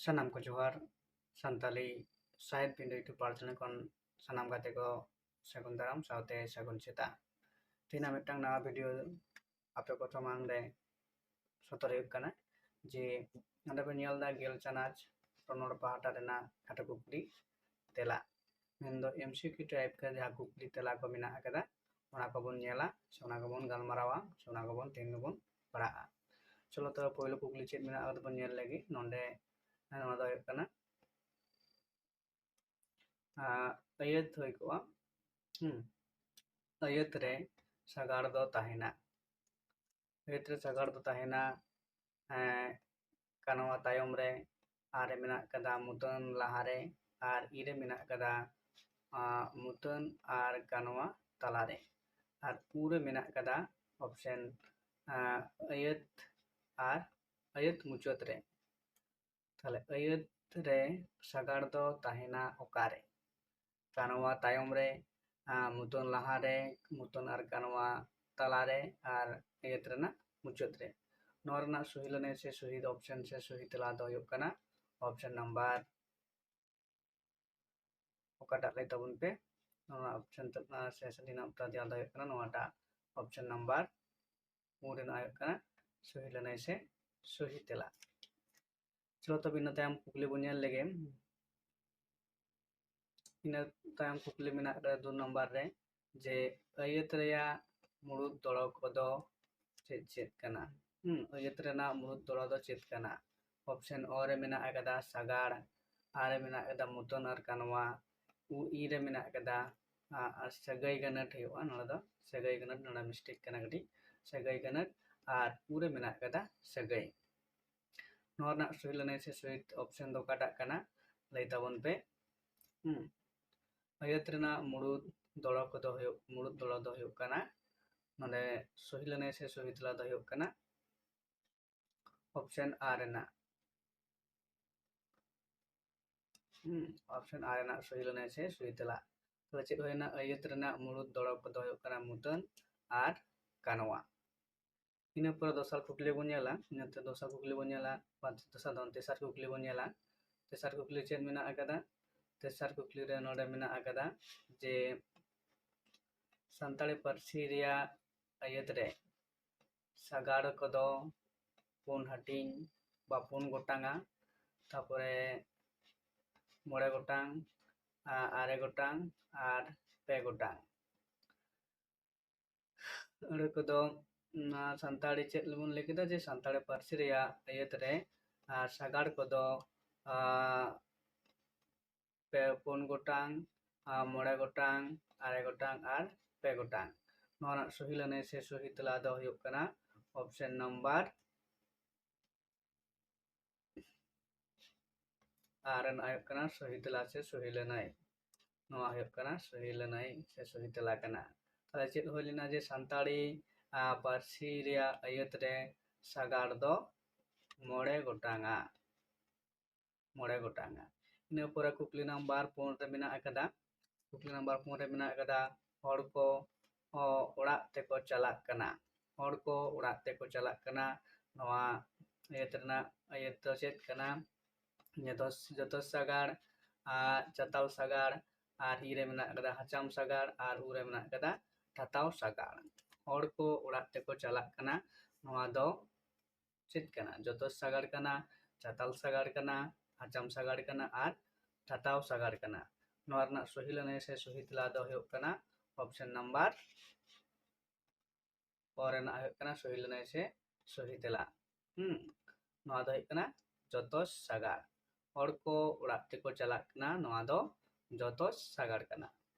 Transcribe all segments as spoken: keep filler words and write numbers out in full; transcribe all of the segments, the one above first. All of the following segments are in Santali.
ᱥᱟᱱᱟᱢ ᱠᱚ ᱡᱚᱦᱟᱨ᱾ ᱥᱟᱱᱛᱟᱞᱤ ᱥᱟᱦᱮᱫ ᱵᱤᱱᱰᱟᱹ YouTube ᱯᱟᱨ ᱪᱮᱱᱮᱞ ᱠᱷᱚᱱ ᱥᱟᱱᱟᱢ ᱜᱟᱛᱮ ᱠᱚ ᱥᱟᱹᱜᱩᱱ ᱫᱟᱨᱟᱢ ᱥᱟᱶᱛᱮ ᱥᱟᱹᱜᱩᱱ ᱥᱮᱛᱟᱜ᱾ ᱛᱮᱦᱮᱧᱟᱜ ᱢᱤᱫᱴᱟᱝ ᱱᱟᱣᱟ ᱵᱷᱤᱰᱤᱭᱳ ᱟᱯᱮ ᱠᱚ ᱥᱟᱢᱟᱝ ᱨᱮ ᱥᱚᱫᱚᱨ ᱦᱩᱭᱩᱜ ᱠᱟᱱᱟ᱾ ᱡᱮ ᱱᱚᱰᱮ ᱵᱚᱱ ᱧᱮᱞ ᱮᱫᱟ ᱜᱮᱞ ᱪᱟᱱᱟᱪ ᱨᱚᱱᱚᱲ ᱯᱟᱦᱴᱟ ᱨᱮᱱᱟᱜ ᱠᱷᱟᱴᱚ ᱠᱩᱠᱞᱤ ᱛᱮᱞᱟ, ᱢᱮᱱᱫᱚ M C Q type ᱠᱟᱛᱮ ᱡᱟᱦᱟᱸ ᱠᱩᱠᱞᱤ ᱛᱮᱞᱟ ᱠᱚ ᱢᱮᱱᱟᱜ ᱟᱠᱟᱫᱟ, ᱚᱱᱟ ᱠᱚᱵᱚᱱ ᱧᱮᱞᱟ ᱥᱮ ᱚᱱᱟ ᱠᱚᱵᱚᱱ ᱜᱟᱞᱢᱟᱨᱟᱣᱟ ᱥᱮ ᱚᱱᱟ ᱠᱚᱵᱚᱱ ᱛᱮᱦᱮᱧ ᱫᱚᱵᱚᱱ ᱯᱟᱲᱦᱟᱜᱼᱟ᱾ ᱪᱚᱞᱚ, ᱛᱚᱵᱮ ᱯᱳᱭᱞᱳ ᱠᱩᱠᱞᱤ ᱪᱮᱫ ᱢᱮᱱᱟᱜ ᱟᱠᱟᱫᱟ ᱵᱚᱱ ᱧᱮᱞ ᱞᱮᱜᱮ᱾ ᱱᱚᱰᱮ ᱱᱚᱣᱟ ᱫᱚ ᱦᱩᱭᱩᱜ ᱠᱟᱱᱟ, ᱟᱸ, ᱟᱹᱭᱟᱹᱛ ᱦᱩᱭ ᱠᱚᱜᱼᱟ᱾ ᱦᱩᱸ, ᱟᱹᱭᱟᱹᱛ ᱨᱮ ᱥᱟᱜᱟᱲ ᱫᱚ ᱛᱟᱦᱮᱱᱟ᱾ ᱟᱹᱭᱟᱹᱛ ᱨᱮ ᱥᱟᱜᱟᱲ ᱫᱚ ᱛᱟᱦᱮᱱᱟ, ᱮᱸ, ᱠᱟᱱᱣᱟ ᱛᱟᱭᱚᱢ ᱨᱮ, ᱟᱨ ᱨᱮ ᱢᱮᱱᱟᱜ ᱠᱟᱫᱟ ᱢᱩᱛᱟᱹᱱ ᱞᱟᱦᱟᱨᱮ, ᱟᱨ ᱤ ᱨᱮ ᱢᱮᱱᱟᱜ ᱠᱟᱫᱟ, ᱟᱸ, ᱢᱩᱛᱟᱹᱱ ᱟᱨ ᱠᱟᱱᱣᱟ ᱛᱟᱞᱟᱨᱮ, ᱟᱨ ᱩ ᱨᱮ ᱢᱮᱱᱟᱜ ᱠᱟᱫᱟ ᱚᱯᱥᱮᱱ, ᱟᱸ, ᱟᱹᱭᱟᱹᱛ ᱟᱨ ᱟᱹᱭᱟᱹᱛ ᱢᱩᱪᱟᱹᱫ ᱨᱮ᱾ ᱛᱟᱦᱞᱮ ᱟᱹᱭᱟᱹᱛ ᱨᱮ ᱥᱟᱜᱟᱲ ᱫᱚ ᱛᱟᱦᱮᱱᱟ ᱚᱠᱟᱨᱮ? ᱠᱟᱱᱣᱟ ᱛᱟᱭᱚᱢ ᱨᱮ, ᱟᱸ, ᱢᱩᱛᱟᱹᱱ ᱞᱟᱦᱟᱨᱮ, ᱢᱩᱛᱟᱹᱱ ᱟᱨ ᱠᱟᱱᱣᱟ ᱛᱟᱞᱟᱨᱮ, ᱟᱨ ᱟᱹᱭᱟᱹᱛ ᱨᱮᱱᱟᱜ ᱢᱩᱪᱟᱹᱫ ᱨᱮ᱾ ᱱᱚᱣᱟ ᱨᱮᱱᱟᱜ ᱥᱚᱦᱤ ᱞᱟᱹᱱᱟᱹᱭ ᱥᱮ ᱥᱚᱦᱤ ᱚᱯᱥᱮᱱ ᱥᱮ ᱥᱚᱦᱤ ᱛᱮᱞᱟ ᱫᱚ ᱦᱩᱭᱩᱜ ᱠᱟᱱᱟ ᱚᱯᱥᱮᱱ ᱱᱟᱢᱵᱟᱨ, ᱚᱠᱟᱴᱟᱜ ᱞᱟᱹᱭ ᱛᱟᱵᱚᱱ ᱯᱮ, ᱱᱚᱣᱟ ᱚᱯᱥᱮᱱ ᱛᱮ-, ᱥᱮ ᱥᱟᱹᱨᱤᱱᱟᱜ ᱩᱛᱛᱚᱨ ᱫᱮᱣᱟᱞ ᱫᱚ ᱦᱩᱭᱩᱜ ᱠᱟᱱᱟ ᱱᱚᱣᱟᱴᱟᱜ, ᱚᱯᱥᱮᱱ ᱱᱟᱢᱵᱟᱨ ᱯᱩᱱ ᱨᱮᱱᱟᱜ ᱦᱩᱭᱩᱜ ᱠᱟᱱᱟ ᱥᱚᱦᱤ ᱞᱟᱹᱱᱟᱹᱭ ᱥᱮ ᱥᱚᱦᱤ ᱛᱮᱞᱟ᱾ ᱪᱚᱞᱚ, ᱛᱚᱵᱮ ᱤᱱᱟᱹ ᱛᱟᱭᱚᱢ ᱠᱩᱠᱞᱤ ᱵᱚᱱ ᱧᱮᱞ ᱞᱮᱜᱮ᱾ ᱤᱱᱟᱹ ᱛᱟᱭᱚᱢ ᱠᱩᱠᱞᱤ ᱢᱮᱱᱟᱜ ᱟᱠᱟᱫᱟ ᱫᱩ ᱱᱟᱢᱵᱟᱨ ᱨᱮ, ᱡᱮ ᱟᱹᱭᱟᱹᱛ ᱨᱮᱭᱟᱜ ᱢᱩᱲᱩᱫ ᱫᱚᱲᱚ ᱠᱚᱫᱚ ᱪᱮᱫ ᱪᱮᱫ ᱠᱟᱱᱟ? ᱦᱩᱸ, ᱟᱹᱭᱟᱹᱛ ᱨᱮᱱᱟᱜ ᱢᱩᱲᱩᱫ ᱫᱚᱲᱚ ᱫᱚ ᱪᱮᱫ ᱠᱟᱱᱟ? ᱚᱯᱥᱮᱱ ᱚ ᱨᱮ ᱢᱮᱱᱟᱜ ᱟᱠᱟᱫᱟ ᱥᱟᱜᱟᱲ, ᱟ ᱨᱮ ᱢᱮᱱᱟᱜ ᱟᱠᱟᱫᱟ ᱢᱩᱛᱟᱹᱱ ᱟᱨ ᱠᱟᱱᱣᱟ, ᱩ ᱤ ᱨᱮ ᱢᱮᱱᱟᱜ ᱟᱠᱟᱫᱟ, ᱟ, ᱟᱨ ᱥᱟᱹᱜᱟᱹᱭ ᱜᱟᱹᱱᱟᱹᱴ ᱦᱩᱭᱩᱜᱼᱟ, ᱱᱚᱰᱮ ᱫᱚ ᱥᱟᱹᱜᱟᱹᱭ ᱜᱟᱹᱱᱟᱹᱴ, ᱱᱚᱰᱮ ᱢᱤᱥᱴᱮᱠ ᱠᱟᱱᱟ ᱠᱟᱹᱴᱤᱡ, ᱥᱟᱹᱜᱟᱹᱭ ᱜᱟᱹᱱᱟᱹᱴ, ᱟᱨ ᱩ ᱨᱮ ᱢᱮᱱᱟᱜ ᱟᱠᱟᱫᱟ ᱥᱟᱹᱜᱟᱹᱭ᱾ ᱱᱚᱣᱟ ᱨᱮᱱᱟᱜ ᱥᱚᱦᱤ ᱞᱟᱹᱱᱟᱹᱭ ᱥᱮ ᱥᱚᱦᱤ ᱚᱯᱥᱮᱱ ᱫᱚ ᱚᱠᱟᱴᱟᱜ ᱠᱟᱱᱟ? ᱞᱟᱹᱭ ᱛᱟᱵᱚᱱ ᱯᱮ᱾ ᱦᱩᱸ᱾ ᱟᱹᱭᱟᱹᱛ ᱨᱮᱱᱟᱜ ᱢᱩᱲᱩᱫ ᱫᱚᱲᱚ ᱠᱚᱫᱚ ᱦᱩᱭᱩᱜ, ᱢᱩᱲᱩᱫ ᱫᱚᱲᱚ ᱫᱚ ᱦᱩᱭᱩᱜ ᱠᱟᱱᱟ, ᱱᱚᱰᱮ ᱥᱚᱦᱤ ᱞᱟᱹᱱᱟᱹᱭ ᱥᱮ ᱥᱚᱦᱤ ᱛᱮᱞᱟ ᱫᱚ ᱦᱩᱭᱩᱜ ᱠᱟᱱᱟ ᱚᱯᱥᱮᱱ ᱟ ᱨᱮᱱᱟᱜ᱾ ᱦᱩᱸ, ᱚᱯᱥᱮᱱ ᱟ ᱨᱮᱱᱟᱜ ᱥᱚᱦᱤ ᱞᱟᱹᱱᱟᱹᱭ ᱥᱮ ᱥᱚᱦᱤ ᱛᱮᱞᱟ᱾ ᱛᱟᱦᱞᱮ ᱪᱮᱫ ᱦᱩᱭᱱᱟ? ᱟᱹᱭᱟᱹᱛ ᱨᱮᱱᱟᱜ ᱢᱩᱲᱩᱫ ᱫᱚᱲᱚ ᱠᱚᱫᱚ ᱦᱩᱭᱩᱜ ᱠᱟᱱᱟ ᱢᱩᱛᱟᱹᱱ ᱟᱨ ᱠᱟᱱᱣᱟ᱾ ᱤᱱᱟᱹ ᱯᱚᱨᱮ ᱫᱚᱥᱟᱨ ᱠᱩᱠᱞᱤ ᱵᱚᱱ ᱧᱮᱞᱟ᱾ ᱤᱱᱟᱹᱛᱮ ᱫᱚᱥᱟᱨ ᱠᱩᱠᱞᱤ ᱵᱚᱱ ᱧᱮᱞᱟ, ᱵᱟᱝ, ᱫᱚᱥᱟᱨ ᱫᱚ ᱛᱮᱥᱟᱨ ᱠᱩᱠᱞᱤ ᱵᱚᱱ ᱧᱮᱞᱟ᱾ ᱛᱮᱥᱟᱨ ᱠᱩᱠᱞᱤ ᱪᱮᱫ ᱢᱮᱱᱟᱜ ᱟᱠᱟᱫᱟ? ᱛᱮᱥᱟᱨ ᱠᱩᱠᱞᱤ ᱨᱮ ᱱᱚᱰᱮ ᱢᱮᱱᱟᱜ ᱟᱠᱟᱫᱟ ᱡᱮ ᱥᱟᱱᱛᱟᱲᱤ ᱯᱟᱹᱨᱥᱤ ᱨᱮᱭᱟᱜ ᱟᱹᱭᱟᱹᱛ ᱨᱮ ᱥᱟᱜᱟᱲ ᱠᱚᱫᱚ ᱯᱩᱱ ᱦᱟᱹᱴᱤᱧ ᱵᱟ ᱯᱩᱱ ᱜᱚᱴᱟᱝᱟ, ᱛᱟᱯᱚᱨᱮ ᱢᱚᱬᱮ ᱜᱚᱴᱟᱝ, ᱟ-, ᱟᱨᱮ ᱜᱚᱴᱟᱝ ᱟᱨ ᱯᱮ ᱜᱚᱴᱟᱝ᱾ ᱟᱹᱲᱟᱹ ᱠᱚᱫᱚ, ᱚᱱᱟ ᱥᱟᱱᱛᱟᱲᱤ ᱪᱮᱫ ᱵᱚᱱ ᱞᱟᱹᱭ ᱠᱮᱫᱟ ᱡᱮ ᱥᱟᱱᱛᱟᱲᱤ ᱯᱟᱹᱨᱥᱤ ᱨᱮᱭᱟᱜ ᱟᱹᱭᱟᱹᱛ ᱨᱮ, ᱟᱨ ᱥᱟᱜᱟᱲ ᱠᱚᱫᱚ, ᱟ, ᱯᱮ, ᱯᱩᱱ ᱜᱚᱴᱟᱝ, ᱟ, ᱢᱚᱬᱮ ᱜᱚᱴᱟᱝ, ᱟᱨᱮ ᱜᱚᱴᱟᱝ ᱟᱨ ᱯᱮ ᱜᱚᱴᱟᱝ᱾ ᱱᱚᱣᱟ ᱨᱮᱱᱟᱜ ᱥᱚᱦᱤ ᱞᱟᱹᱱᱟᱹᱭ ᱥᱮ ᱥᱚᱦᱤ ᱛᱮᱞᱟ ᱫᱚ ᱦᱩᱭᱩᱜ ᱠᱟᱱᱟ option number ᱟᱨ ᱨᱮᱱᱟᱜ ᱦᱩᱭᱩᱜ ᱠᱟᱱᱟ ᱥᱚᱦᱤ ᱛᱮᱞᱟ ᱥᱮ ᱥᱚᱦᱤ ᱞᱟᱹᱱᱟᱹᱭ᱾ ᱱᱚᱣᱟ ᱦᱩᱭᱩᱜ ᱠᱟᱱᱟ ᱥᱚᱦᱤ ᱞᱟᱹᱱᱟᱹᱭ ᱥᱮ ᱥᱚᱦᱤ ᱛᱮᱞᱟ ᱠᱟᱱᱟ᱾ ᱛᱟᱦᱞᱮ ᱪᱮᱫ ᱦᱩᱭ ᱞᱮᱱᱟ ᱡᱮ ᱥᱟᱱᱛᱟᱲᱤ, ᱟ, ᱯᱟᱹᱨᱥᱤ ᱨᱮᱭᱟᱜ ᱟᱹᱭᱟᱹᱛ ᱨᱮ ᱥᱟᱜᱟᱲ ᱫᱚ ᱢᱚᱬᱮ ᱜᱚᱴᱟᱝᱟ, ᱢᱚᱬᱮ ᱜᱚᱴᱟᱝᱟ᱾ ᱤᱱᱟᱹ ᱯᱚᱨᱮ ᱠᱩᱠᱞᱤ ᱱᱟᱢᱵᱟᱨ ᱯᱩᱱ ᱨᱮ ᱢᱮᱱᱟᱜ ᱟᱠᱟᱫᱟ, ᱠᱩᱠᱞᱤ ᱱᱟᱢᱵᱟᱨ ᱯᱩᱱ ᱨᱮ ᱢᱮᱱᱟᱜ ᱟᱠᱟᱫᱟ, ᱦᱚᱲ ᱠᱚ, ᱚ, ᱚᱲᱟᱜ ᱛᱮᱠᱚ ᱪᱟᱞᱟᱜ ᱠᱟᱱᱟ᱾ ᱦᱚᱲ ᱠᱚ ᱚᱲᱟᱜ ᱛᱮᱠᱚ ᱪᱟᱞᱟᱜ ᱠᱟᱱᱟ᱾ ᱱᱚᱣᱟ ᱟᱹᱭᱟᱹᱛ ᱨᱮᱱᱟᱜ ᱟᱹᱭᱟᱹᱛ ᱫᱚ ᱪᱮᱫ ᱠᱟᱱᱟ? ᱡᱚᱛᱚ, ᱡᱚᱛᱚ ᱥᱟᱜᱟᱲ, ᱟᱨ ᱪᱟᱛᱟᱞ ᱥᱟᱜᱟᱲ, ᱟᱨ ᱤ ᱨᱮ ᱢᱮᱱᱟᱜ ᱟᱠᱟᱫᱟ ᱦᱟᱪᱟᱢ ᱥᱟᱜᱟᱲ, ᱟᱨ ᱩ ᱨᱮ ᱢᱮᱱᱟᱜ ᱟᱠᱟᱫᱟ ᱴᱷᱟᱛᱟᱣ ᱥᱟᱜᱟᱲ᱾ ᱦᱚᱲ ᱠᱚ ᱚᱲᱟᱜ ᱛᱮᱠᱚ ᱪᱟᱞᱟᱜ ᱠᱟᱱᱟ᱾ ᱱᱚᱣᱟ ᱫᱚ ᱪᱮᱫ ᱠᱟᱱᱟ? ᱡᱚᱛᱚ ᱥᱟᱜᱟᱲ ᱠᱟᱱᱟ, ᱪᱟᱛᱟᱞ ᱥᱟᱜᱟᱲ ᱠᱟᱱᱟ, ᱦᱟᱪᱟᱢ ᱥᱟᱜᱟᱲ ᱠᱟᱱᱟ, ᱟᱨ ᱴᱷᱟᱛᱟᱣ ᱥᱟᱜᱟᱲ ᱠᱟᱱᱟ᱾ ᱱᱚᱣᱟ ᱨᱮᱱᱟᱜ ᱥᱚᱦᱤ ᱞᱟᱹᱱᱟᱹᱭ ᱥᱮ ᱥᱚᱦᱤ ᱛᱮᱞᱟ ᱫᱚ ᱦᱩᱭᱩᱜ ᱠᱟᱱᱟ option number ᱚ ᱨᱮᱱᱟᱜ ᱦᱩᱭᱩᱜ ᱠᱟᱱᱟ ᱥᱚᱦᱤ ᱞᱟᱹᱱᱟᱹᱭ ᱥᱮ ᱥᱚᱦᱤ ᱛᱮᱞᱟ᱾ ᱦᱩᱸ, ᱱᱚᱣᱟ ᱫᱚ ᱦᱩᱭᱩᱜ ᱠᱟᱱᱟ ᱡᱚᱛᱚ ᱥᱟᱜᱟᱲ᱾ ᱦᱚᱲ ᱠᱚ ᱚᱲᱟᱜ ᱛᱮᱠᱚ ᱪᱟᱞᱟᱜ ᱠᱟᱱᱟ, ᱱᱚᱣᱟ ᱫᱚ ᱡᱚᱛᱚ ᱥᱟᱜᱟᱲ ᱠᱟᱱᱟ᱾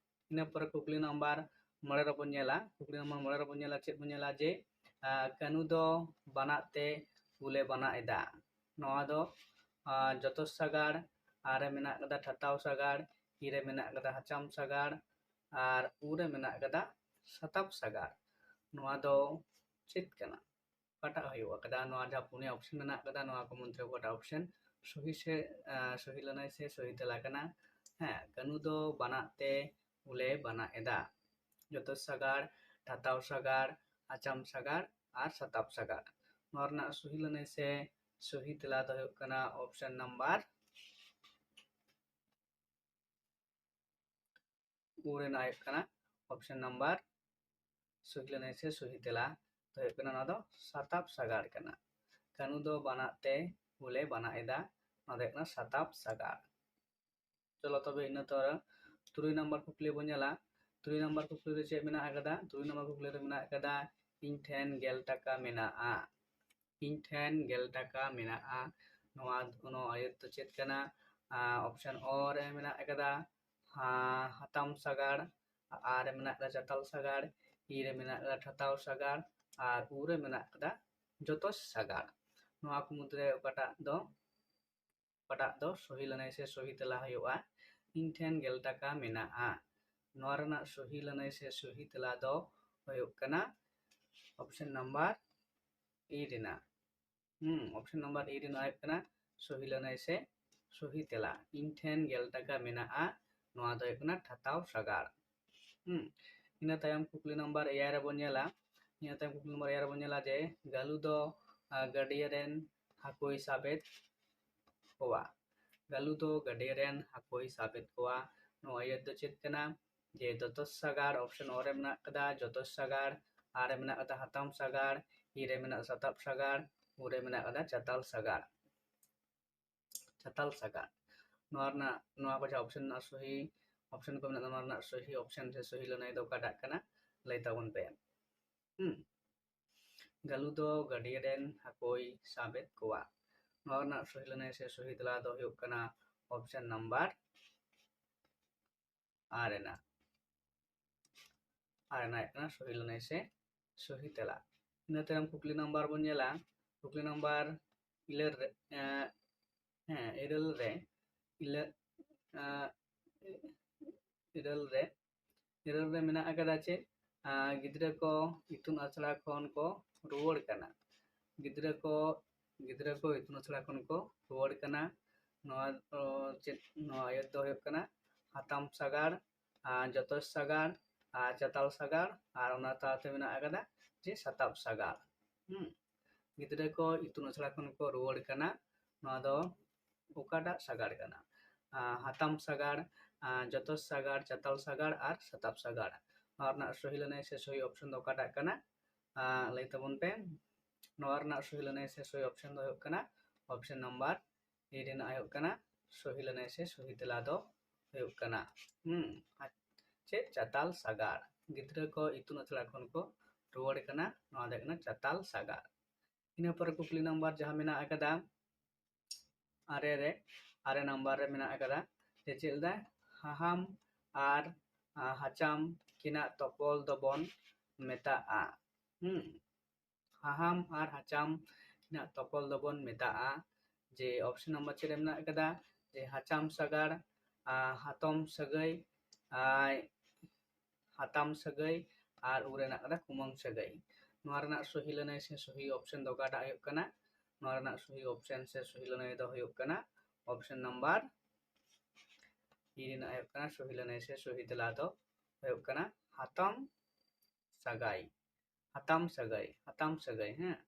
ᱤᱱᱟᱹ ᱯᱚᱨᱮ ᱠᱩᱠᱞᱤ ᱱᱟᱢᱵᱟᱨ ᱢᱚᱬᱮ ᱨᱮᱵᱚᱱ ᱧᱮᱞᱟ᱾ ᱠᱩᱠᱞᱤ ᱱᱟᱢᱵᱟᱨ ᱢᱚᱬᱮ ᱨᱮᱵᱚᱱ ᱧᱮᱞᱟ, ᱪᱮᱫ ᱵᱚᱱ ᱧᱮᱞᱟ? ᱡᱮ, ᱟ, ᱠᱟᱹᱱᱩ ᱫᱚ ᱵᱟᱱᱟᱜ ᱛᱮ ᱩᱞᱮ ᱵᱟᱱᱟᱜ ᱮᱫᱟ᱾ ᱱᱚᱣᱟ ᱫᱚ, ᱟ, ᱡᱚᱛᱚ ᱥᱟᱜᱟᱲ, ᱟᱨ ᱨᱮ ᱢᱮᱱᱟᱜ ᱠᱟᱫᱟ ᱴᱷᱟᱛᱟᱣ ᱥᱟᱜᱟᱲ, ᱤ ᱨᱮ ᱢᱮᱱᱟᱜ ᱠᱟᱫᱟ ᱦᱟᱪᱟᱢ ᱥᱟᱜᱟᱲ, ᱟᱨ ᱩ ᱨᱮ ᱢᱮᱱᱟᱜ ᱠᱟᱫᱟ ᱥᱟᱛᱟᱯ ᱥᱟᱜᱟᱲ᱾ ᱱᱚᱣᱟ ᱫᱚ ᱪᱮᱫ ᱠᱟᱱᱟ? ᱚᱠᱟᱴᱟᱜ ᱦᱩᱭᱩᱜ ᱠᱟᱫᱟ? ᱱᱚᱣᱟ ᱡᱟᱦᱟᱸ ᱯᱩᱱᱭᱟ option ᱢᱮᱱᱟᱜ ᱠᱟᱫᱟ, ᱱᱚᱣᱟ ᱠᱚ ᱢᱚᱫᱽᱫᱷᱮ ᱚᱠᱟᱴᱟᱜ option ᱥᱚᱦᱤ ᱥᱮ, ᱟ, ᱥᱚᱦᱤ ᱞᱟᱹᱱᱟᱹᱭ ᱥᱮ ᱥᱚᱦᱤ ᱛᱮᱞᱟ ᱠᱟᱱᱟ? ᱦᱮᱸ, ᱠᱟᱹᱱᱩ ᱫᱚ ᱵᱟᱱᱟᱜ ᱛᱮ ᱩᱞᱮ ᱵᱟᱱᱟᱜ ᱮᱫᱟ᱾ ᱡᱚᱛᱚ ᱥᱟᱜᱟᱲ, ᱴᱷᱟᱛᱟᱣ ᱥᱟᱜᱟᱲ, ᱟᱪᱟᱢ ᱥᱟᱜᱟᱲ, ᱟᱨ ᱥᱟᱛᱟᱯ ᱥᱟᱜᱟᱲ᱾ ᱱᱚᱣᱟ ᱨᱮᱱᱟᱜ ᱥᱚᱦᱤ ᱞᱟᱹᱱᱟᱹᱭ ᱥᱮ ᱥᱚᱦᱤ ᱛᱮᱞᱟ ᱫᱚ ᱦᱩᱭᱩᱜ ᱠᱟᱱᱟ option number ᱩ ᱨᱮᱱᱟᱜ ᱦᱩᱭᱩᱜ ᱠᱟᱱᱟ option number ᱥᱚᱦᱤ ᱞᱟᱹᱱᱟᱹᱭ ᱥᱮ ᱥᱚᱦᱤ ᱛᱮᱞᱟ ᱫᱚ ᱦᱩᱭᱩᱜ ᱠᱟᱱᱟ, ᱱᱚᱣᱟ ᱫᱚ ᱥᱟᱛᱟᱯ ᱥᱟᱜᱟᱲ ᱠᱟᱱᱟ᱾ ᱠᱟᱹᱱᱩ ᱫᱚ ᱵᱟᱱᱟᱜ ᱛᱮ ᱩᱞᱮ ᱵᱟᱱᱟᱜ ᱮᱫᱟ, ᱱᱚᱣᱟ ᱫᱚ ᱦᱩᱭᱩᱜ ᱠᱟᱱᱟ ᱥᱟᱛᱟᱯ ᱥᱟᱜᱟᱲ᱾ ᱪᱚᱞᱚ ᱛᱚᱵᱮ ᱤᱱᱟᱹ ᱛᱚᱨᱟ ᱛᱩᱨᱩᱭ ᱱᱟᱢᱵᱟᱨ ᱠᱩᱠᱞᱤ ᱵᱚᱱ ᱧᱮᱞᱟ᱾ ᱛᱩᱨᱩᱭ ᱱᱟᱢᱵᱟᱨ ᱠᱩᱠᱞᱤ ᱨᱮ ᱪᱮᱫ ᱢᱮᱱᱟᱜ ᱟᱠᱟᱫᱟ? ᱛᱩᱨᱩᱭ ᱱᱟᱢᱵᱟᱨ ᱠᱩᱠᱞᱤ ᱨᱮ ᱢᱮᱱᱟᱜ ᱟᱠᱟᱫᱟ, ᱤᱧ ᱴᱷᱮᱱ ᱜᱮᱞ ᱴᱟᱠᱟ ᱢᱮᱱᱟᱜᱼᱟ᱾ ᱤᱧ ᱴᱷᱮᱱ ᱜᱮᱞ ᱴᱟᱠᱟ ᱢᱮᱱᱟᱜᱼᱟ᱾ ᱱᱚᱣᱟ, ᱱᱚᱣᱟ ᱟᱹᱭᱟᱹᱛ ᱫᱚ ᱪᱮᱫ ᱠᱟᱱᱟ? ᱟᱸ, option ᱚ ᱨᱮ ᱢᱮᱱᱟᱜ ᱟᱠᱟᱫᱟ, ᱦᱟ-, ᱦᱟᱛᱟᱢ ᱥᱟᱜᱟᱲ, ᱟ ᱨᱮ ᱢᱮᱱᱟᱜ ᱟᱠᱟᱫᱟ ᱪᱟᱛᱟᱞ ᱥᱟᱜᱟᱲ, ᱤ ᱨᱮ ᱢᱮᱱᱟᱜ ᱟᱠᱟᱫᱟ ᱴᱷᱟᱛᱟᱣ ᱥᱟᱜᱟᱲ, ᱟᱨ ᱩ ᱨᱮ ᱢᱮᱱᱟᱜ ᱟᱠᱟᱫᱟ ᱡᱚᱛᱚ ᱥᱟᱜᱟᱲ᱾ ᱱᱚᱣᱟ ᱠᱚ ᱢᱩᱫᱽᱨᱮ ᱚᱠᱟᱴᱟᱜ ᱫᱚ, ᱚᱠᱟᱴᱟᱜ ᱫᱚ ᱥᱚᱦᱤ ᱞᱟᱹᱱᱟᱹᱭ ᱥᱮ ᱥᱚᱦᱤ ᱛᱮᱞᱟ ᱦᱩᱭᱩᱜᱼᱟ? ᱤᱧ ᱴᱷᱮᱱ ᱜᱮᱞ ᱴᱟᱠᱟ ᱢᱮᱱᱟᱜᱼᱟ᱾ ᱱᱚᱣᱟ ᱨᱮᱱᱟᱜ ᱥᱚᱦᱤ ᱞᱟᱹᱱᱟᱹᱭ ᱥᱮ ᱥᱚᱦᱤ ᱛᱮᱞᱟ ᱫᱚ ᱦᱩᱭᱩᱜ ᱠᱟᱱᱟ option number ᱤ ᱨᱮᱱᱟᱜ᱾ ᱦᱩᱸ, option number ᱤ ᱨᱮᱱᱟᱜ ᱦᱩᱭᱩᱜ ᱠᱟᱱᱟ ᱥᱚᱦᱤ ᱞᱟᱹᱱᱟᱹᱭ ᱥᱮ ᱥᱚᱦᱤ ᱛᱮᱞᱟ᱾ ᱤᱧ ᱴᱷᱮᱱ ᱜᱮᱞ ᱴᱟᱠᱟ ᱢᱮᱱᱟᱜᱼᱟ, ᱱᱚᱣᱟ ᱫᱚ ᱦᱩᱭᱩᱜ ᱠᱟᱱᱟ ᱴᱷᱟᱛᱟᱣ ᱥᱟᱜᱟᱲ᱾ ᱦᱩᱸ, ᱤᱱᱟᱹ ᱛᱟᱭᱚᱢ ᱠᱩᱠᱞᱤ ᱱᱟᱢᱵᱟᱨ ᱮᱭᱟᱭ ᱨᱮᱵᱚᱱ ᱧᱮᱞᱟ᱾ ᱤᱱᱟᱹ ᱛᱟᱭᱚᱢ ᱠᱩᱠᱞᱤ ᱱᱟᱢᱵᱟᱨ ᱮᱭᱟᱭ ᱨᱮᱵᱚᱱ ᱧᱮᱞᱟ ᱡᱮ ᱜᱟᱹᱞᱩ ᱫᱚ, ᱟ, ᱜᱟᱹᱰᱭᱟᱹ ᱨᱮᱱ ᱦᱟᱹᱠᱩᱭ ᱥᱟᱵᱮᱫ ᱠᱚᱣᱟ᱾ ᱜᱟᱹᱞᱩ ᱫᱚ ᱜᱟᱹᱰᱭᱟᱹ ᱨᱮᱱ ᱦᱟᱹᱠᱩᱭ ᱥᱟᱵᱮᱫ ᱠᱚᱣᱟ᱾ ᱱᱚᱣᱟ ᱟᱹᱭᱟᱹᱛ ᱫᱚ ᱪᱮᱫ ᱠᱟᱱᱟ? ᱡᱮ ᱡᱚᱛᱚ ᱥᱟᱜᱟᱲ, option ᱚ ᱨᱮ ᱢᱮᱱᱟᱜ ᱟᱠᱟᱫᱟ ᱡᱚᱛᱚ ᱥᱟᱜᱟᱲ, ᱟ ᱨᱮ ᱢᱮᱱᱟᱜ ᱟᱠᱟᱫᱟ ᱦᱟᱛᱟᱢ ᱥᱟᱜᱟᱲ, ᱤ ᱨᱮ ᱢᱮᱱᱟᱜ ᱥᱟᱛᱟᱯ ᱥᱟᱜᱟᱲ, ᱩ ᱨᱮ ᱢᱮᱱᱟᱜ ᱟᱠᱟᱫᱟ ᱪᱟᱛᱟᱞ ᱥᱟᱜᱟᱲ᱾ ᱪᱟᱛᱟᱞ ᱥᱟᱜᱟᱲ᱾ ᱱᱚᱣᱟ ᱨᱮᱱᱟᱜ, ᱱᱚᱣᱟ ᱠᱚ ᱡᱟᱦᱟᱸ option ᱨᱮᱱᱟᱜ ᱥᱚᱦᱤ, option ᱠᱚ ᱢᱮᱱᱟᱜ, ᱱᱚᱣᱟ ᱨᱮᱱᱟᱜ ᱥᱚᱦᱤ option ᱥᱮ ᱥᱚᱦᱤ ᱞᱟᱹᱱᱟᱹᱭ ᱫᱚ ᱚᱠᱟᱴᱟᱜ ᱠᱟᱱᱟ? ᱞᱟᱹᱭ ᱛᱟᱵᱚᱱ ᱯᱮ᱾ ᱦᱩᱸ᱾ ᱜᱟᱹᱞᱩ ᱫᱚ ᱜᱟᱹᱰᱭᱟᱹ ᱨᱮᱱ ᱦᱟᱹᱠᱩᱭ ᱥᱟᱵᱮᱫ ᱠᱚᱣᱟ᱾ ᱱᱚᱣᱟ ᱨᱮᱱᱟᱜ ᱥᱚᱦᱤ ᱞᱟᱹᱱᱟᱹᱭ ᱥᱮ ᱥᱚᱦᱤ ᱛᱮᱞᱟ ᱫᱚ ᱦᱩᱭᱩᱜ ᱠᱟᱱᱟ option number ᱟ ᱨᱮᱱᱟᱜ, ᱟ ᱨᱮᱱᱟᱜ ᱦᱩᱭᱩᱜ ᱠᱟᱱᱟ ᱥᱚᱦᱤ ᱞᱟᱹᱱᱟᱹᱭ ᱥᱮ ᱥᱚᱦᱤ ᱛᱮᱞᱟ᱾ ᱤᱱᱟᱹ ᱛᱟᱭᱚᱢ ᱠᱩᱠᱞᱤ ᱱᱟᱢᱵᱟᱨ ᱵᱚᱱ ᱧᱮᱞᱟ᱾ ᱠᱩᱠᱞᱤ ᱱᱟᱢᱵᱟᱨ ᱤᱨᱟᱹᱞ ᱨᱮ, ᱮᱸ, ᱦᱮᱸ, ᱤᱨᱟᱹᱞ ᱨᱮ, ᱤᱞᱟᱹ-, ᱮᱸ, ᱤᱨᱟᱹᱞ ᱨᱮ, ᱤᱨᱟᱹᱞ ᱨᱮ ᱢᱮᱱᱟᱜ ᱟᱠᱟᱫᱟ ᱪᱮᱫ? ᱟᱸ, ᱜᱤᱫᱽᱨᱟᱹ ᱠᱚ ᱤᱛᱩᱱ ᱟᱥᱲᱟ ᱠᱷᱚᱱ ᱠᱚ ᱨᱩᱣᱟᱹᱲ ᱠᱟᱱᱟ᱾ ᱜᱤᱫᱽᱨᱟᱹ ᱠᱚ, ᱜᱤᱫᱽᱨᱟᱹ ᱠᱚ ᱤᱛᱩᱱ ᱟᱥᱲᱟ ᱠᱷᱚᱱ ᱠᱚ ᱨᱩᱣᱟᱹᱲ ᱠᱟᱱᱟ᱾ ᱱᱚᱣᱟ, ᱚ, ᱪᱮᱫ, ᱱᱚᱣᱟ ᱟᱹᱭᱟᱹᱛ ᱫᱚ ᱦᱩᱭᱩᱜ ᱠᱟᱱᱟ ᱦᱟᱛᱟᱢ ᱥᱟᱜᱟᱲ, ᱟᱨ ᱡᱚᱛᱚ ᱥᱟᱜᱟᱲ, ᱟᱨ ᱪᱟᱛᱟᱞ ᱥᱟᱜᱟᱲ, ᱟᱨ ᱚᱱᱟ ᱛᱟᱞᱟᱛᱮ ᱢᱮᱱᱟᱜ ᱟᱠᱟᱫᱟ ᱡᱮ ᱥᱟᱛᱟᱯ ᱥᱟᱜᱟᱲ᱾ ᱦᱩᱸ, ᱜᱤᱫᱽᱨᱟᱹ ᱠᱚ ᱤᱛᱩᱱ ᱟᱥᱲᱟ ᱠᱷᱚᱱ ᱠᱚ ᱨᱩᱣᱟᱹᱲ ᱠᱟᱱᱟ, ᱱᱚᱣᱟ ᱫᱚ ᱚᱠᱟᱴᱟᱜ ᱥᱟᱜᱟᱲ ᱠᱟᱱᱟ? ᱟᱸ, ᱦᱟᱛᱟᱢ ᱥᱟᱜᱟᱲ, ᱟᱸ, ᱡᱚᱛᱚ ᱥᱟᱜᱟᱲ, ᱪᱟᱛᱟᱞ ᱥᱟᱜᱟᱲ ᱟᱨ ᱥᱟᱛᱟᱯ ᱥᱟᱜᱟᱲ᱾ ᱱᱚᱣᱟ ᱨᱮᱱᱟᱜ ᱥᱚᱦᱤ ᱞᱟᱹᱱᱟᱹᱭ ᱥᱮ ᱥᱚᱦᱤ option ᱫᱚ ᱚᱠᱟᱴᱟᱜ ᱠᱟᱱᱟ? ᱟᱸ, ᱞᱟᱹᱭ ᱛᱟᱵᱚᱱ ᱯᱮ᱾ ᱱᱚᱣᱟ ᱨᱮᱱᱟᱜ ᱥᱚᱦᱤ ᱞᱟᱹᱱᱟᱹᱭ ᱥᱮ ᱥᱚᱦᱤ option ᱫᱚ ᱦᱩᱭᱩᱜ ᱠᱟᱱᱟ option number A ᱨᱮᱱᱟᱜ ᱦᱩᱭᱩᱜ ᱠᱟᱱᱟ ᱥᱚᱦᱤ ᱞᱟᱹᱱᱟᱹᱭ ᱥᱮ ᱥᱚᱦᱤ ᱛᱮᱞᱟ ᱫᱚ ᱦᱩᱭᱩᱜ ᱠᱟᱱᱟ, ᱦᱩᱸ, ᱟᱨ ᱪᱮᱫ? ᱪᱟᱛᱟᱞ ᱥᱟᱜᱟᱲ᱾ ᱜᱤᱫᱽᱨᱟᱹ ᱠᱚ ᱤᱛᱩᱱ ᱟᱥᱲᱟ ᱠᱷᱚᱱ ᱠᱚ ᱨᱩᱣᱟᱹᱲ ᱠᱟᱱᱟ, ᱱᱚᱣᱟ ᱫᱚ ᱦᱩᱭᱩᱜ ᱠᱟᱱᱟ ᱪᱟᱛᱟᱞ ᱥᱟᱜᱟᱲ᱾ ᱤᱱᱟᱹ ᱯᱚᱨᱮ ᱠᱩᱠᱞᱤ ᱱᱟᱢᱵᱟᱨ ᱡᱟᱦᱟᱸ ᱢᱮᱱᱟᱜ ᱟᱠᱟᱫᱟ ᱟᱨᱮ ᱨᱮ, ᱟᱨᱮ ᱱᱟᱢᱵᱟᱨ ᱨᱮ ᱢᱮᱱᱟᱜ ᱟᱠᱟᱫᱟ, ᱡᱮ ᱪᱮᱫ ᱞᱮᱫᱟᱭ? ᱦᱟᱦᱟᱢ ᱟᱨ, ᱟ, ᱦᱟᱪᱟᱢ ᱠᱤᱱᱟᱜ ᱛᱚᱯᱚᱞ ᱫᱚᱵᱚᱱ ᱢᱮᱛᱟᱜᱼᱟ᱾ ᱦᱩᱸ, ᱦᱟᱦᱟᱢ ᱟᱨ ᱦᱟᱪᱟᱢ ᱠᱤᱱᱟᱜ ᱛᱚᱯᱚᱞ ᱫᱚᱵᱚᱱ ᱢᱮᱛᱟᱜᱼᱟ᱾ ᱡᱮ option number ᱪᱮᱫ ᱨᱮ ᱢᱮᱱᱟᱜ ᱟᱠᱟᱫᱟ? ᱡᱮ ᱦᱟᱪᱟᱢ ᱥᱟᱜᱟᱲ, ᱟ, ᱦᱟᱛᱚᱢ ᱥᱟᱹᱜᱟᱹᱭ, ᱟᱭ, ᱦᱟᱛᱟᱢ ᱥᱟᱹᱜᱟᱹᱭ, ᱟᱨ ᱩᱨ ᱨᱮᱱᱟᱜ ᱠᱟᱫᱟ ᱠᱩᱢᱟᱹᱝ ᱥᱟᱹᱜᱟᱹᱭ᱾ ᱱᱚᱣᱟ ᱨᱮᱱᱟᱜ ᱥᱚᱦᱤ ᱞᱟᱹᱱᱟᱹᱭ ᱥᱮ ᱥᱚᱦᱤ option ᱫᱚ ᱚᱠᱟᱴᱟᱜ ᱦᱩᱭᱩᱜ ᱠᱟᱱᱟ? ᱱᱚᱣᱟ ᱨᱮᱱᱟᱜ ᱥᱚᱦᱤ option ᱥᱮ ᱥᱚᱦᱤ ᱞᱟᱹᱱᱟᱹᱭ ᱫᱚ ᱦᱩᱭᱩᱜ ᱠᱟᱱᱟ option number E ᱨᱮᱱᱟᱜ ᱦᱩᱭᱩᱜ ᱠᱟᱱᱟ ᱥᱚᱦᱤ ᱞᱟᱹᱱᱟᱹᱭ ᱥᱮ ᱥᱚᱦᱤ ᱛᱮᱞᱟ ᱫᱚ ᱦᱩᱭᱩᱜ ᱠᱟᱱᱟ ᱦᱟᱛᱟᱢ ᱥᱟᱹᱜᱟᱹᱭ᱾ ᱦᱟᱛᱟᱢ ᱥᱟᱹᱜᱟᱹᱭ, ᱦᱟᱛᱟᱢ ᱥᱟᱹᱜᱟᱹᱭ, ᱦᱮᱸ,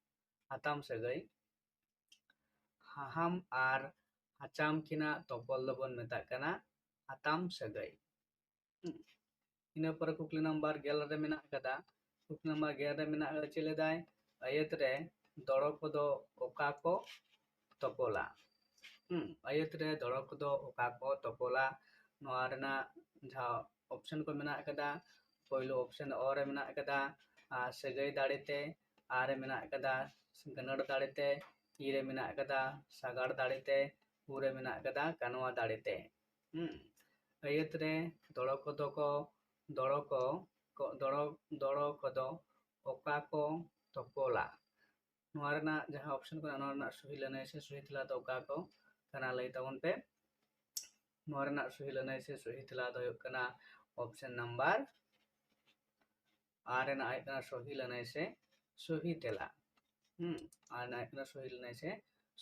ᱦᱟᱛᱟᱢ ᱥᱟᱹᱜᱟᱹᱭ᱾ ᱦᱟᱦᱟᱢ ᱟᱨ ᱦᱟᱪᱟᱢ ᱠᱤᱱᱟᱜ ᱛᱚᱯᱚᱞ ᱫᱚᱵᱚᱱ ᱢᱮᱛᱟᱜ ᱠᱟᱱᱟ ᱦᱟᱛᱟᱢ ᱥᱟᱹᱜᱟᱹᱭ᱾ ᱦᱩᱸ᱾ ᱤᱱᱟᱹ ᱯᱚᱨᱮ ᱠᱩᱠᱞᱤ ᱱᱟᱢᱵᱟᱨ ᱜᱮᱞ ᱨᱮ ᱢᱮᱱᱟᱜ ᱟᱠᱟᱫᱟ᱾ ᱠᱩᱠᱞᱤ ᱱᱟᱢᱵᱟᱨ ᱜᱮᱞ ᱨᱮ ᱢᱮᱱᱟᱜ ᱟᱠᱟᱫᱟ, ᱪᱮᱫ ᱞᱮᱫᱟᱭ? ᱟᱹᱭᱟᱹᱛ ᱨᱮ ᱫᱚᱲᱚ ᱠᱚᱫᱚ ᱚᱠᱟ ᱠᱚ ᱛᱚᱯᱚᱞᱟ? ᱦᱩᱸ, ᱟᱹᱭᱟᱹᱛ ᱨᱮ ᱫᱚᱲᱚ ᱠᱚᱫᱚ ᱚᱠᱟ ᱠᱚ ᱛᱚᱯᱚᱞᱟ? ᱱᱚᱣᱟ ᱨᱮᱱᱟᱜ ᱡᱟᱦᱟᱸ option ᱠᱚ ᱢᱮᱱᱟᱜ ᱟᱠᱟᱫᱟ, ᱯᱳᱭᱞᱳ option ᱚ ᱨᱮ ᱢᱮᱱᱟᱜ ᱟᱠᱟᱫᱟ, ᱟᱨ ᱥᱟᱹᱜᱟᱹᱭ ᱫᱟᱲᱮᱛᱮ, ᱟ ᱨᱮ ᱢᱮᱱᱟᱜ ᱟᱠᱟᱫᱟ ᱜᱟᱹᱱᱟᱹᱲ ᱫᱟᱲᱮᱛᱮ, ᱤ ᱨᱮ ᱢᱮᱱᱟᱜ ᱟᱠᱟᱫᱟ ᱥᱟᱜᱟᱲ ᱫᱟᱲᱮᱛᱮ, ᱩ ᱨᱮ ᱢᱮᱱᱟᱜ ᱟᱠᱟᱫᱟ ᱠᱟᱱᱣᱟ ᱫᱟᱲᱮᱛᱮ᱾ ᱦᱩᱸ, ᱟᱹᱭᱟᱹᱛ ᱨᱮ ᱫᱚᱲᱚ ᱠᱚᱫᱚ ᱠᱚ, ᱫᱚᱲᱚ ᱠᱚ, ᱠᱚ, ᱫᱚᱲᱚ, ᱫᱚᱲᱚ ᱠᱚᱫᱚ ᱚᱠᱟ ᱠᱚ ᱛᱚᱯᱚᱞᱟ? ᱱᱚᱣᱟ ᱨᱮᱱᱟᱜ ᱡᱟᱦᱟᱸ option ᱠᱟᱱᱟ, ᱱᱚᱣᱟ ᱨᱮᱱᱟᱜ ᱥᱚᱦᱤ ᱞᱟᱹᱱᱟᱹᱭ ᱥᱮ ᱥᱚᱦᱤ ᱛᱮᱞᱟ ᱫᱚ ᱚᱠᱟ ᱠᱚ ᱠᱟᱱᱟ, ᱞᱟᱹᱭ ᱛᱟᱵᱚᱱ ᱯᱮ᱾ ᱱᱚᱣᱟ ᱨᱮᱱᱟᱜ ᱥᱚᱦᱤ ᱞᱟᱹᱱᱟᱹᱭ ᱥᱮ ᱥᱚᱦᱤ ᱛᱮᱞᱟ ᱫᱚ ᱦᱩᱭᱩᱜ ᱠᱟᱱᱟ option number ᱟᱨ ᱨᱮᱱᱟᱜ ᱦᱩᱭᱩᱜ ᱠᱟᱱᱟ ᱥᱚᱦᱤ ᱞᱟᱹᱱᱟᱹᱭ ᱥᱮ ᱥᱚᱦᱤ ᱛᱮᱞᱟ᱾ ᱦᱩᱸ, ᱟᱨ ᱨᱮᱱᱟᱜ ᱦᱩᱭᱩᱜ ᱠᱟᱱᱟ ᱥᱚᱦᱤ ᱞᱟᱹᱱᱟᱹᱭ ᱥᱮ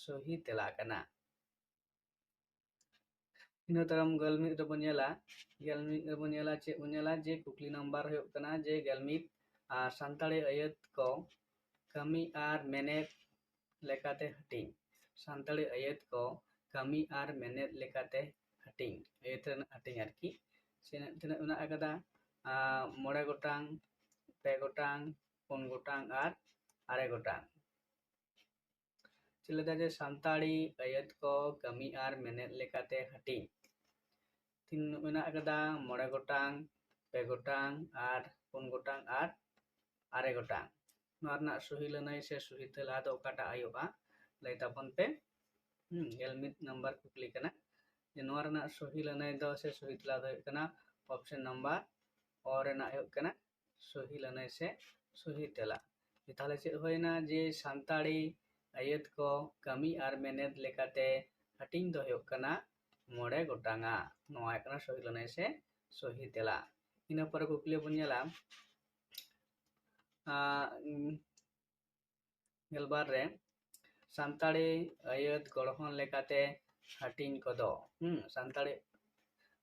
ᱥᱚᱦᱤ ᱛᱮᱞᱟ ᱠᱟᱱᱟ᱾ ᱤᱱᱟᱹ ᱛᱟᱭᱚᱢ ᱜᱮᱞ ᱢᱤᱫ ᱨᱮᱵᱚᱱ ᱧᱮᱞᱟ, ᱜᱮᱞ ᱢᱤᱫ ᱨᱮᱵᱚᱱ ᱧᱮᱞᱟ, ᱪᱮᱫ ᱵᱚᱱ ᱧᱮᱞᱟ? ᱡᱮ ᱠᱩᱠᱞᱤ ᱱᱟᱢᱵᱟᱨ ᱦᱩᱭᱩᱜ ᱠᱟᱱᱟ ᱡᱮ ᱜᱮᱞ ᱢᱤᱫ, ᱟᱨ ᱥᱟᱱᱛᱟᱲᱤ ᱟᱹᱭᱟᱹᱛ ᱠᱚ ᱠᱟᱹᱢᱤ ᱟᱨ ᱢᱮᱱᱮᱛ ᱞᱮᱠᱟᱛᱮ ᱦᱟᱹᱴᱤᱧ᱾ ᱥᱟᱱᱛᱟᱲᱤ ᱟᱹᱭᱟᱹᱛ ᱠᱚ ᱠᱟᱹᱢᱤ ᱟᱨ ᱢᱮᱱᱮᱛ ᱞᱮᱠᱟᱛᱮ ᱦᱟᱹᱴᱤᱧ᱾ ᱟᱹᱭᱟᱹᱛ ᱨᱮᱱᱟᱜ ᱦᱟᱹᱴᱤᱧ ᱟᱨᱠᱤ᱾ ᱛᱤᱱᱟᱹᱜ, ᱛᱤᱱᱟᱹᱜ ᱢᱮᱱᱟᱜ ᱟᱠᱟᱫᱟ? ᱟᱨ, ᱢᱚᱬᱮ ᱜᱚᱴᱟᱝ, ᱯᱮ ᱜᱚᱴᱟᱝ, ᱯᱩᱱ ᱜᱚᱴᱟᱝ ᱟᱨ ᱟᱨᱮ ᱜᱚᱴᱟᱝ᱾ ᱪᱮᱫ ᱞᱮᱠᱟ ᱡᱮ ᱥᱟᱱᱛᱟᱲᱤ ᱟᱹᱭᱟᱹᱛ ᱠᱚ ᱠᱟᱹᱢᱤ ᱟᱨ ᱢᱮᱱᱮᱛ ᱞᱮᱠᱟᱛᱮ ᱦᱟᱹᱴᱤᱧ᱾ ᱛᱤᱱᱟᱹᱜ ᱢᱮᱱᱟᱜ ᱟᱠᱟᱫᱟ? ᱢᱚᱬᱮ ᱜᱚᱴᱟᱝ, ᱯᱮ ᱜᱚᱴᱟᱝ ᱟᱨ ᱯᱩᱱ ᱜᱚᱴᱟᱝ ᱟᱨ ᱟᱨᱮ ᱜᱚᱴᱟᱝ᱾ ᱱᱚᱣᱟ ᱨᱮᱱᱟᱜ ᱥᱚᱦᱤ ᱞᱟᱹᱱᱟᱹᱭ ᱥᱮ ᱥᱚᱦᱤ ᱛᱮᱞᱟ ᱫᱚ ᱚᱠᱟᱴᱟᱜ ᱦᱩᱭᱩᱜᱼᱟ? ᱞᱟᱹᱭ ᱛᱟᱵᱚᱱ ᱯᱮ᱾ ᱦᱩᱸ, ᱜᱮᱞ ᱢᱤᱫ ᱱᱟᱢᱵᱟᱨ ᱠᱩᱠᱞᱤ ᱠᱟᱱᱟ ᱡᱮ ᱱᱚᱣᱟ ᱨᱮᱱᱟᱜ ᱥᱚᱦᱤ ᱞᱟᱹᱱᱟᱹᱭ ᱫᱚ ᱥᱮ ᱥᱚᱦᱤ ᱛᱮᱞᱟ ᱫᱚ ᱦᱩᱭᱩᱜ ᱠᱟᱱᱟ option number ᱚ ᱨᱮᱱᱟᱜ ᱦᱩᱭᱩᱜ ᱠᱟᱱᱟ ᱥᱚᱦᱤ ᱞᱟᱹᱱᱟᱹᱭ ᱥᱮ ᱥᱚᱦᱤ ᱛᱮᱞᱟ᱾ ᱛᱟᱦᱚᱞᱮ ᱪᱮᱫ ᱦᱩᱭᱱᱟ ᱡᱮ ᱥᱟᱱᱛᱟᱲᱤ ᱟᱹᱭᱟᱹᱛ ᱠᱚ ᱠᱟᱹᱢᱤ ᱟᱨ ᱢᱮᱱᱮᱛ ᱞᱮᱠᱟᱛᱮ ᱦᱟᱹᱴᱤᱧ ᱫᱚ ᱦᱩᱭᱩᱜ ᱠᱟᱱᱟ ᱢᱚᱬᱮ ᱜᱚᱴᱟᱝᱟ᱾ ᱱᱚᱣᱟ ᱦᱩᱭᱩᱜ ᱠᱟᱱᱟ ᱥᱚᱦᱤ ᱞᱟᱹᱱᱟᱹᱭ ᱥᱮ ᱥᱚᱦᱤ ᱛᱮᱞᱟ᱾ ᱤᱱᱟᱹ ᱯᱚᱨᱮ ᱠᱩᱠᱞᱤ ᱵᱚᱱ ᱧᱮᱞᱟ, ᱟᱸ, ᱩᱸ, ᱜᱮᱞᱵᱟᱨ ᱨᱮ ᱥᱟᱱᱛᱟᱲᱤ ᱟᱹᱭᱟᱹᱛ ᱜᱚᱲᱦᱚᱱ ᱞᱮᱠᱟᱛᱮ ᱦᱟᱹᱴᱤᱧ ᱠᱚᱫᱚ, ᱦᱩᱸ, ᱥᱟᱱᱛᱟᱲᱤ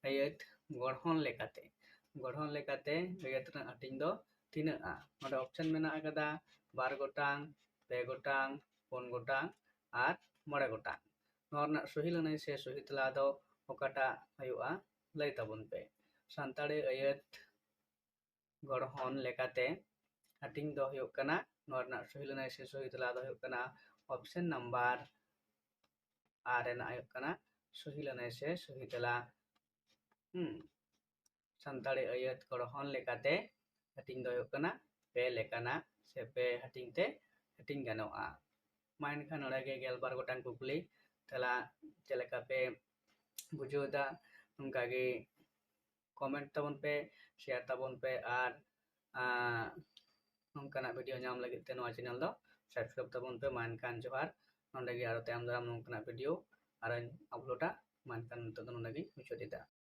ᱟᱹᱭᱟᱹᱛ ᱜᱚᱲᱦᱚᱱ ᱞᱮᱠᱟᱛᱮ, ᱜᱚᱲᱦᱚᱱ ᱞᱮᱠᱟᱛᱮ ᱟᱹᱭᱟᱹᱛ ᱨᱮᱱᱟᱜ ᱦᱟᱹᱴᱤᱧ ᱫᱚ ᱛᱤᱱᱟᱹᱜᱼᱟ? ᱱᱚᱰᱮ option ᱢᱮᱱᱟᱜ ᱟᱠᱟᱫᱟ ᱵᱟᱨ ᱜᱚᱴᱟᱝ, ᱯᱮ ᱜᱚᱴᱟᱝ, ᱯᱩᱱ ᱜᱚᱴᱟᱝ ᱟᱨ ᱢᱚᱬᱮ ᱜᱚᱴᱟᱝ᱾ ᱱᱚᱣᱟ ᱨᱮᱱᱟᱜ ᱥᱚᱦᱤ ᱞᱟᱹᱱᱟᱹᱭ ᱥᱮ ᱥᱚᱦᱤ ᱛᱮᱞᱟ ᱫᱚ ᱚᱠᱟᱴᱟᱜ ᱦᱩᱭᱩᱜᱼᱟ? ᱞᱟᱹᱭ ᱛᱟᱵᱚᱱ ᱯᱮ᱾ ᱥᱟᱱᱛᱟᱲᱤ ᱟᱹᱭᱟᱹᱛ ᱜᱚᱲᱦᱚᱱ ᱞᱮᱠᱟᱛᱮ ᱦᱟᱹᱴᱤᱧ ᱫᱚ ᱦᱩᱭᱩᱜ ᱠᱟᱱᱟ, ᱱᱚᱣᱟ ᱨᱮᱱᱟᱜ ᱥᱚᱦᱤ ᱞᱟᱹᱱᱟᱹᱭ ᱥᱮ ᱥᱚᱦᱤ ᱛᱮᱞᱟ ᱫᱚ ᱦᱩᱭᱩᱜ ᱠᱟᱱᱟ option number ᱟᱨ ᱨᱮᱱᱟᱜ ᱦᱩᱭᱩᱜ ᱠᱟᱱᱟ ᱥᱚᱦᱤ ᱞᱟᱹᱱᱟᱹᱭ ᱥᱮ ᱥᱚᱦᱤ ᱛᱮᱞᱟ᱾ ᱦᱩᱸ, ᱥᱟᱱᱛᱟᱲᱤ ᱟᱹᱭᱟᱹᱛ ᱜᱚᱲᱦᱚᱱ ᱞᱮᱠᱟᱛᱮ ᱦᱟᱹᱴᱤᱧ ᱫᱚ ᱦᱩᱭᱩᱜ ᱠᱟᱱᱟ ᱯᱮ ᱞᱮᱠᱟᱱᱟᱜ ᱥᱮ ᱯᱮ ᱦᱟᱹᱴᱤᱧ ᱛᱮ ᱦᱟᱹᱴᱤᱧ ᱜᱟᱱᱚᱜᱼᱟ᱾ ᱢᱟ ᱮᱱᱠᱷᱟᱱ ᱱᱚᱰᱮ ᱜᱮ ᱜᱮᱞᱵᱟᱨ ᱜᱚᱴᱟᱝ ᱠᱩᱠᱞᱤ ᱛᱮᱞᱟ ᱪᱮᱫ ᱞᱮᱠᱟ ᱯᱮ ᱵᱩᱡᱷᱟᱹᱣ ᱮᱫᱟ, ᱚᱱᱠᱟ ᱜᱮ comment ᱛᱟᱵᱚᱱ ᱯᱮ, share ᱛᱟᱵᱚᱱ ᱯᱮ ᱟᱨ, ᱟᱸ, ᱱᱚᱝᱠᱟᱱᱟᱜ video ᱧᱟᱢ ᱞᱟᱹᱜᱤᱫ ᱛᱮ ᱱᱚᱣᱟ channel ᱫᱚ subscribe ᱛᱟᱵᱚᱱ ᱯᱮ᱾ ᱢᱟ ᱮᱱᱠᱷᱟᱱ ᱡᱚᱦᱟᱨ᱾ ᱱᱚᱰᱮ ᱜᱮ ᱟᱨᱚ ᱛᱟᱭᱚᱢ ᱫᱟᱨᱟᱢ ᱱᱚᱝᱠᱟᱱᱟᱜ video ᱟᱨᱚᱧ uploadᱟ᱾ ᱢᱟ ᱮᱱᱠᱷᱟᱱ ᱱᱤᱛᱚᱜ ᱫᱚ ᱱᱚᱰᱮ ᱜᱮᱧ ᱢᱩᱪᱟᱹᱫ ᱮᱫᱟ᱾